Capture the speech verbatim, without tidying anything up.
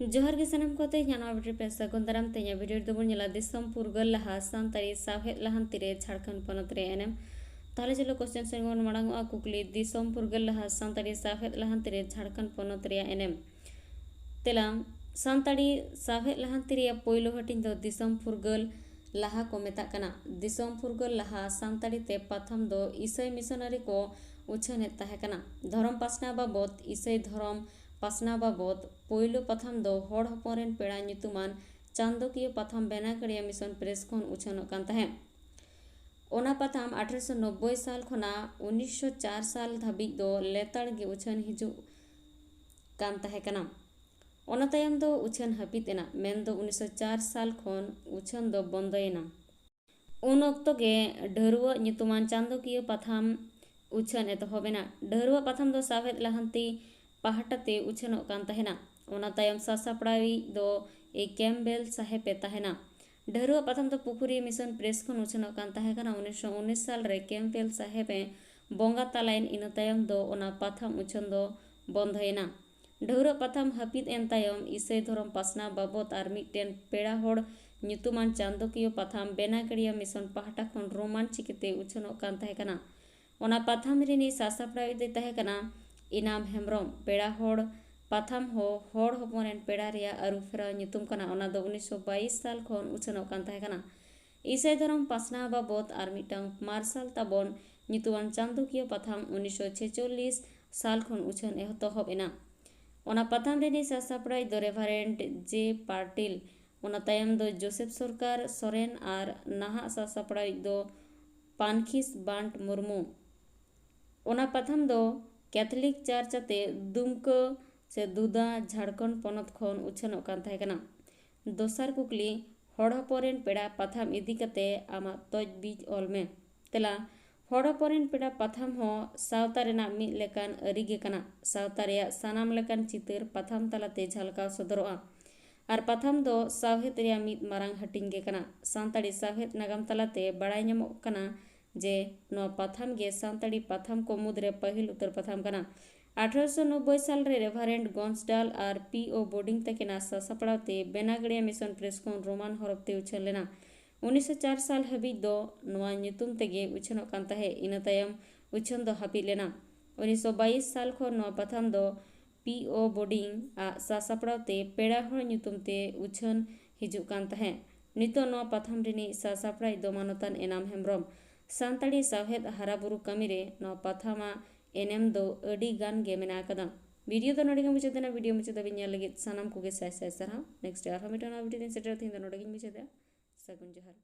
ᱡᱚᱦᱟᱨ ᱜᱮ ᱥᱟᱱᱟᱢ ᱠᱚ, ᱛᱮᱦᱮᱧᱟᱜ ᱱᱚᱣᱟ ᱵᱷᱤᱰᱤᱭᱳ ᱯᱮ ᱥᱟᱹᱜᱩᱱ ᱫᱟᱨᱟᱢ᱾ ᱛᱮᱦᱮᱧᱟᱜ ᱵᱷᱤᱰᱤᱭᱳ ᱨᱮᱫᱚ ᱵᱚᱱ ᱧᱮᱞᱟ ᱫᱤᱥᱚᱢ ᱯᱷᱩᱨᱜᱟᱹᱞ ᱞᱟᱦᱟ ᱥᱟᱱᱛᱟᱲᱤ ᱥᱟᱶᱦᱮᱫ ᱞᱟᱦᱟᱱᱛᱤ ᱨᱮ ᱡᱷᱟᱲᱠᱷᱚᱸᱰ ᱯᱚᱱᱚᱛ ᱨᱮᱭᱟᱜ ᱮᱱᱮᱢ᱾ ᱛᱟᱦᱚᱞᱮ ᱪᱚᱞᱚ ᱠᱚᱥᱪᱮᱱ ᱥᱮᱫ ᱵᱚᱱ ᱢᱟᱲᱟᱝᱚᱜᱼᱟ᱾ ᱠᱩᱠᱞᱤ, ᱫᱤᱥᱚᱢ ᱯᱷᱩᱨᱜᱟᱹᱞ ᱞᱟᱦᱟ ᱥᱟᱱᱛᱟᱲᱤ ᱥᱟᱶᱦᱮᱫ ᱞᱟᱦᱟᱱᱛᱤ ᱨᱮ ᱡᱷᱟᱲᱠᱷᱚᱸᱰ ᱯᱚᱱᱚᱛ ᱨᱮᱭᱟᱜ ᱮᱱᱮᱢ᱾ ᱛᱮᱞᱟ, ᱥᱟᱱᱛᱟᱲᱤ ᱥᱟᱶᱦᱮᱫ ᱞᱟᱦᱟᱱᱛᱤ ᱨᱮᱭᱟᱜ ᱯᱳᱭᱞᱳ ᱦᱟᱹᱴᱤᱧ ᱫᱚ ᱫᱤᱥᱚᱢ ᱯᱷᱩᱨᱜᱟᱹᱞ ᱞᱟᱦᱟ ᱠᱚ ᱢᱮᱛᱟᱜ ᱠᱟᱱᱟ᱾ ᱫᱤᱥᱚᱢ ᱯᱷᱩᱨᱜᱟᱹᱞ ᱞᱟᱦᱟ ᱥᱟᱱᱛᱟᱲᱤ ᱛᱮ ᱯᱟᱛᱷᱟᱢ ᱫᱚ ᱤᱥᱟᱹᱭ ᱢᱤᱥᱚᱱᱟᱨᱤ ᱠᱚ ᱩᱪᱷᱟᱹᱱᱮᱫ ᱛᱟᱦᱮᱸ ᱠᱟᱱᱟ᱾ ᱫᱷᱚᱨᱚᱢ ᱯᱟᱥᱱᱟᱣ ᱵᱟᱵᱚᱛ, ᱤᱥᱟᱹᱭ ᱫᱷᱚᱨᱚᱢ ᱯᱟᱥᱱᱟᱣ ᱵᱟᱵᱚᱛ ᱯᱳᱭᱞᱳ ᱯᱟᱛᱷᱟᱢ ᱫᱚ ᱦᱚᱲ ᱦᱚᱯᱚᱱ ᱨᱮᱱ ᱯᱮᱲᱟ ᱧᱩᱛᱩᱢᱟᱱ ᱪᱟᱸᱫᱚᱠᱤᱭᱟᱹ ᱯᱟᱛᱷᱟᱢ ᱵᱮᱱᱟᱜᱟᱲᱤᱭᱟ ᱢᱤᱥᱚᱱ ᱯᱨᱮᱥ ᱠᱷᱚᱱ ᱩᱪᱷᱟᱹᱱᱚᱜ ᱠᱟᱱ ᱛᱟᱦᱮᱸᱫ᱾ ᱚᱱᱟ ᱯᱟᱛᱷᱟᱢ ᱟᱴᱷᱨᱚᱥᱚ ᱱᱚᱵᱵᱳᱭ ᱥᱟᱞ ᱠᱷᱚᱱᱟᱜ ᱩᱱᱤᱥᱥᱚ ᱪᱟᱨ ᱥᱟᱞ ᱫᱷᱟᱹᱵᱤᱡ ᱫᱚ ᱞᱮᱛᱟᱲ ᱜᱮ ᱩᱪᱷᱟᱹᱱ ᱦᱤᱡᱩᱜ ᱠᱟᱱ ᱛᱟᱦᱮᱸ ᱠᱟᱱᱟ᱾ ᱚᱱᱟ ᱛᱟᱭᱚᱢ ᱫᱚ ᱩᱪᱷᱟᱹᱱ ᱦᱟᱹᱯᱤᱫ ᱮᱱᱟ, ᱢᱮᱱᱫᱚ ᱩᱱᱤᱥᱥᱚ ᱪᱟᱨ ᱥᱟᱞ ᱠᱷᱚᱱ ᱩᱪᱷᱟᱹᱱ ᱫᱚ ᱵᱚᱱᱫᱚᱭᱮᱱᱟ᱾ ᱩᱱ ᱚᱠᱛᱚ ᱜᱮ ᱰᱷᱟᱹᱨᱣᱟᱹᱜ ᱧᱩᱛᱩᱢᱟᱱ ᱪᱟᱸᱫᱚᱠᱤᱭᱟᱹ ᱯᱟᱛᱷᱟᱢ ᱩᱪᱷᱟᱹᱱ ᱮᱛᱚᱦᱚᱵ ᱮᱱᱟ᱾ ᱰᱷᱟᱹᱨᱣᱟᱹᱜ ᱯᱟᱛᱷᱟᱢ ᱫᱚ ᱥᱟᱶᱦᱮᱫ ᱞᱟᱦᱟᱱᱛᱤ ᱯᱟᱦᱴᱟ ᱛᱮ ᱩᱪᱷᱟᱹᱱᱚᱜ ᱠᱟᱱ ᱛᱟᱦᱮᱱᱟ᱾ ᱚᱱᱟ ᱛᱟᱭᱚᱢ ᱥᱟᱥᱟᱯᱲᱟᱣᱤᱡ ᱫᱚ ᱮ ᱠᱮᱢᱵᱮᱞ ᱥᱟᱦᱮᱵ ᱮ ᱛᱟᱦᱮᱱᱟ᱾ ᱰᱷᱟᱹᱨᱣᱟᱹᱜ ᱯᱟᱛᱷᱟᱢ ᱫᱚ ᱯᱩᱠᱷᱩᱨᱤ ᱢᱤᱥᱚᱱ ᱯᱨᱮᱥ ᱠᱷᱚᱱ ᱩᱪᱷᱟᱹᱱᱚᱜ ᱠᱟᱱ ᱛᱟᱦᱮᱸ ᱠᱟᱱᱟ᱾ ᱩᱱᱤᱥᱥᱚ ᱩᱱᱤᱥ ᱥᱟᱞ ᱨᱮ ᱠᱮᱢᱵᱮᱞ ᱥᱟᱦᱮᱵ ᱮ ᱵᱚᱸᱜᱟ ᱛᱟᱞᱟᱭᱮᱱ᱾ ᱤᱱᱟᱹ ᱛᱟᱭᱚᱢ ᱫᱚ ᱚᱱᱟ ᱯᱟᱛᱷᱟᱢ ᱩᱪᱷᱟᱹᱱ ᱫᱚ ᱵᱚᱱᱫᱷᱚᱭᱮᱱᱟ᱾ ᱰᱷᱟᱹᱣᱨᱟᱹᱜ ᱯᱟᱛᱷᱟᱢ ᱦᱟᱹᱯᱤᱫ ᱮᱱ ᱛᱟᱭᱚᱢ ᱤᱥᱟᱹᱭ ᱫᱷᱚᱨᱚᱢ ᱯᱟᱥᱱᱟᱣ ᱵᱟᱵᱚᱛ ᱟᱨ ᱢᱤᱫᱴᱮᱱ ᱯᱮᱲᱟ ᱦᱚᱲ ᱧᱩᱛᱩᱢᱟᱱ ᱪᱟᱸᱫᱚᱠᱤᱭᱟᱹ ᱯᱟᱛᱷᱟᱢ ᱵᱮᱱᱟᱜᱟᱲᱤᱭᱟ ᱢᱤᱥᱚᱱ ᱯᱟᱦᱴᱟ ᱠᱷᱚᱱ ᱨᱳᱢᱟᱱ ᱪᱤᱠᱤᱛᱮ ᱩᱪᱷᱟᱹᱱᱚᱜ ᱠᱟᱱ ᱛᱟᱦᱮᱸ ᱠᱟᱱᱟ᱾ ᱚᱱᱟ ᱯᱟᱛᱷᱟᱢ ᱨᱤᱱᱤᱡ ᱥᱟᱥᱟᱯᱲᱟᱣᱤᱡ ᱫᱚᱭ ᱛᱟᱦᱮᱸ ᱠᱟᱱᱟ ᱤᱱᱟᱢ ᱦᱮᱢᱵᱽᱨᱚᱢ᱾ ᱯᱮᱲᱟ ᱦᱚᱲ ᱯᱟᱛᱷᱟᱢ ᱦᱚᱸ ᱦᱚᱲ ᱦᱚᱯᱚᱱ ᱨᱮᱱ ᱯᱮᱲᱟ ᱨᱮᱭᱟᱜ ᱟᱹᱨᱩ ᱯᱷᱮᱨᱟᱣ ᱧᱩᱛᱩᱢ ᱠᱟᱱᱟ᱾ ᱚᱱᱟ ᱫᱚ ᱩᱱᱤᱥᱥᱚ ᱵᱟᱭᱤᱥ ᱥᱟᱞ ᱠᱷᱚᱱ ᱩᱪᱷᱟᱹᱱᱚᱜ ᱠᱟᱱ ᱛᱟᱦᱮᱸ ᱠᱟᱱᱟ᱾ ᱤᱥᱟᱹᱭ ᱫᱷᱚᱨᱚᱢ ᱯᱟᱥᱱᱟᱣ ᱵᱟᱵᱚᱛ ᱟᱨ ᱢᱤᱫᱴᱟᱝ ᱢᱟᱨᱥᱟᱞ ᱛᱟᱵᱚᱱ ᱧᱩᱛᱩᱢᱟᱱ ᱪᱟᱸᱫᱚᱠᱤᱭᱟᱹ ᱯᱟᱛᱷᱟᱢ ᱩᱱᱤᱥᱥᱚ ᱪᱷᱮᱪᱚᱞᱞᱤᱥ ᱥᱟᱞ ᱠᱷᱚᱱ ᱩᱪᱷᱟᱹᱱ ᱮᱛᱚᱦᱚᱵ ᱮᱱᱟ᱾ ᱚᱱᱟ ᱯᱟᱛᱷᱟᱢ ᱨᱤᱱᱤᱡ ᱥᱟᱥᱟᱯᱲᱟᱣᱤᱡ ᱫᱚ ᱨᱮᱵᱷᱟᱨᱮᱱᱰ ᱡᱮ ᱯᱟᱴᱤᱞ᱾ ᱚᱱᱟ ᱛᱟᱭᱚᱢ ᱫᱚ ᱡᱳᱥᱮᱯ ᱥᱚᱨᱠᱟᱨ ᱥᱚᱨᱮᱱ ᱟᱨ ᱱᱟᱦᱟᱜ ᱥᱟᱥᱟᱯᱲᱟᱣᱤᱡ ᱫᱚ ᱯᱟᱱᱠᱷᱤᱥ ᱵᱟᱱᱴ ᱢᱩᱨᱢᱩ᱾ ᱚᱱᱟ ᱯᱟᱛᱷᱟᱢ ᱫᱚ ᱠᱮᱛᱷᱚᱞᱤᱠ ᱪᱟᱨᱪ ᱟᱛᱮ ᱫᱩᱢᱠᱟᱹ ᱥᱮ ᱫᱩᱫᱟ, ᱡᱷᱟᱲᱠᱷᱚᱸᱰ ᱯᱚᱱᱚᱛ ᱠᱷᱚᱱ ᱩᱪᱷᱟᱹᱱᱚᱜ ᱠᱟᱱ ᱛᱟᱦᱮᱸ ᱠᱟᱱᱟ᱾ ᱫᱚᱥᱟᱨ ᱠᱩᱠᱞᱤ, ᱦᱚᱲ ᱦᱚᱯᱚᱱ ᱨᱮᱱ ᱯᱮᱲᱟ ᱯᱟᱛᱷᱟᱢ ᱤᱫᱤ ᱠᱟᱛᱮ ᱟᱢᱟᱜ ᱛᱚᱡᱽᱵᱤᱡ ᱚᱞ ᱢᱮ᱾ ᱛᱮᱞᱟ, ᱦᱚᱲ ᱦᱚᱯᱚᱱ ᱨᱮᱱ ᱯᱮᱲᱟ ᱯᱟᱛᱷᱟᱢ ᱦᱚᱸ ᱥᱟᱶᱛᱟ ᱨᱮᱱᱟᱜ ᱢᱤᱫ ᱞᱮᱠᱟᱱ ᱟᱹᱨᱤ ᱜᱮ ᱠᱟᱱᱟ᱾ ᱥᱟᱶᱛᱟ ᱨᱮᱭᱟᱜ ᱥᱟᱱᱟᱢ ᱞᱮᱠᱟᱱ ᱪᱤᱛᱟᱹᱨ ᱯᱟᱛᱷᱟᱢ ᱛᱟᱞᱟᱛᱮ ᱡᱷᱟᱞᱠᱟᱣ ᱥᱚᱫᱚᱨᱚᱜᱼᱟ᱾ ᱟᱨ ᱯᱟᱛᱷᱟᱢ ᱫᱚ ᱥᱟᱶᱦᱮᱫ ᱨᱮᱭᱟᱜ ᱢᱤᱫ ᱢᱟᱨᱟᱝ ᱦᱟᱹᱴᱤᱧ ᱜᱮ ᱠᱟᱱᱟ᱾ ᱥᱟᱱᱛᱟᱲᱤ ᱥᱟᱶᱦᱮᱫ ᱱᱟᱜᱟᱢ ᱛᱟᱞᱟᱛᱮ ᱵᱟᱲᱟᱭ ᱧᱟᱢᱚᱜ ᱠᱟᱱᱟ ᱡᱮ ᱱᱚᱣᱟ ᱯᱟᱛᱷᱟᱢ ᱜᱮ ᱥᱟᱱᱛᱟᱲᱤ ᱯᱟᱛᱷᱟᱢ ᱠᱚ ᱢᱩᱫᱽᱨᱮ ᱯᱟᱹᱦᱤᱞ ᱩᱛᱟᱹᱨ ᱯᱟᱛᱷᱟᱢ ᱠᱟᱱᱟ᱾ ᱟᱴᱷᱨᱚᱥᱚ ᱱᱚᱵᱵᱳᱭ ᱥᱟᱞ ᱨᱮ ᱨᱮᱵᱷᱟᱨᱮᱱᱰ ᱜᱚᱱᱥᱰᱟᱞ ᱟᱨ ᱯᱤ ᱳ ᱵᱳᱰᱤᱝ ᱛᱟᱹᱠᱤᱱᱟᱜ ᱥᱟᱥᱟᱯᱲᱟᱣ ᱛᱮ ᱵᱮᱱᱟᱜᱲᱤᱭᱟ ᱢᱤᱥᱚᱱ ᱯᱨᱮᱥ ᱠᱷᱚᱱ ᱨᱳᱢᱟᱱ ᱦᱚᱨᱚᱯ ᱛᱮ ᱩᱪᱷᱟᱹᱱ ᱞᱮᱱᱟ᱾ ᱩᱱᱤᱥᱥᱚ ᱪᱟᱨ ᱥᱟᱞ ᱦᱟᱹᱵᱤᱡ ᱫᱚ ᱱᱚᱣᱟ ᱧᱩᱛᱩᱢ ᱛᱮᱜᱮ ᱩᱪᱷᱟᱹᱱᱚᱜ ᱠᱟᱱ ᱛᱟᱦᱮᱸᱫ᱾ ᱤᱱᱟᱹ ᱛᱟᱭᱚᱢ ᱩᱪᱷᱟᱹᱱ ᱫᱚ ᱦᱟᱹᱯᱤᱫ ᱞᱮᱱᱟ᱾ ᱩᱱᱤᱥᱥᱚ ᱵᱟᱭᱤᱥ ᱥᱟᱞ ᱠᱷᱚᱱ ᱱᱚᱣᱟ ᱯᱟᱛᱷᱟᱢ ᱫᱚ ᱯᱤ ᱳ ᱵᱳᱰᱤᱝ ᱟᱜ ᱥᱟᱥᱟᱯᱲᱟᱣ ᱛᱮ ᱯᱮᱲᱟ ᱦᱚᱲ ᱧᱩᱛᱩᱢ ᱛᱮ ᱩᱪᱷᱟᱹᱱ ᱦᱤᱡᱩᱜ ᱠᱟᱱ ᱛᱟᱦᱮᱸᱫ᱾ ᱱᱤᱛᱚᱜ ᱱᱚᱣᱟ ᱯᱟᱛᱷᱟᱢ ᱨᱤᱱᱤᱡ ᱥᱟᱥᱟᱯᱲᱟᱣᱤᱡ ᱫᱚ ᱢᱟᱱᱚᱛᱟᱱ ᱮᱱᱟᱢ ᱦᱮᱢᱵᱽᱨᱚᱢ᱾ ᱥᱟᱱᱛᱟᱲᱤ ᱥᱟᱶᱦᱮᱫ ᱦᱟᱨᱟᱵᱩᱨᱩ ᱠᱟᱹᱢᱤ ᱨᱮ ᱱᱚᱣᱟ ᱯᱟᱛᱷᱟᱢᱟᱜ ᱮᱱᱮᱢ ᱫᱚ ᱟᱹᱰᱤ ᱜᱟᱱ ᱜᱮ ᱢᱮᱱᱟᱜ ᱟᱠᱟᱫᱟ᱾ ᱵᱷᱤᱰᱤᱭᱳ ᱫᱚ ᱱᱚᱰᱮ ᱜᱮ ᱢᱩᱪᱟᱹᱫ ᱮᱱᱟ᱾ ᱵᱷᱤᱰᱤᱭᱳ ᱢᱩᱪᱟᱹᱫ ᱫᱷᱟᱹᱵᱤᱡ ᱧᱮᱞ ᱞᱟᱹᱜᱤᱫ ᱥᱟᱱᱟᱢ ᱠᱚᱜᱮ ᱥᱟᱭ ᱥᱟᱭ ᱥᱟᱨᱦᱟᱣ᱾ ᱱᱮᱠᱥᱴ ᱟᱨᱦᱚᱸ ᱢᱤᱫᱴᱟᱝ ᱱᱟᱣᱟ ᱵᱷᱤᱰᱤᱭᱳ ᱛᱤᱧ ᱥᱮᱴᱮᱨᱟ᱾ ᱛᱮᱦᱮᱧ ᱫᱚ ᱱᱚᱰᱮ ᱜᱤᱧ ᱢᱩᱪᱟᱹᱫᱟ᱾ ᱥᱟᱹᱜᱩᱱ ᱡᱚᱦᱟᱨ᱾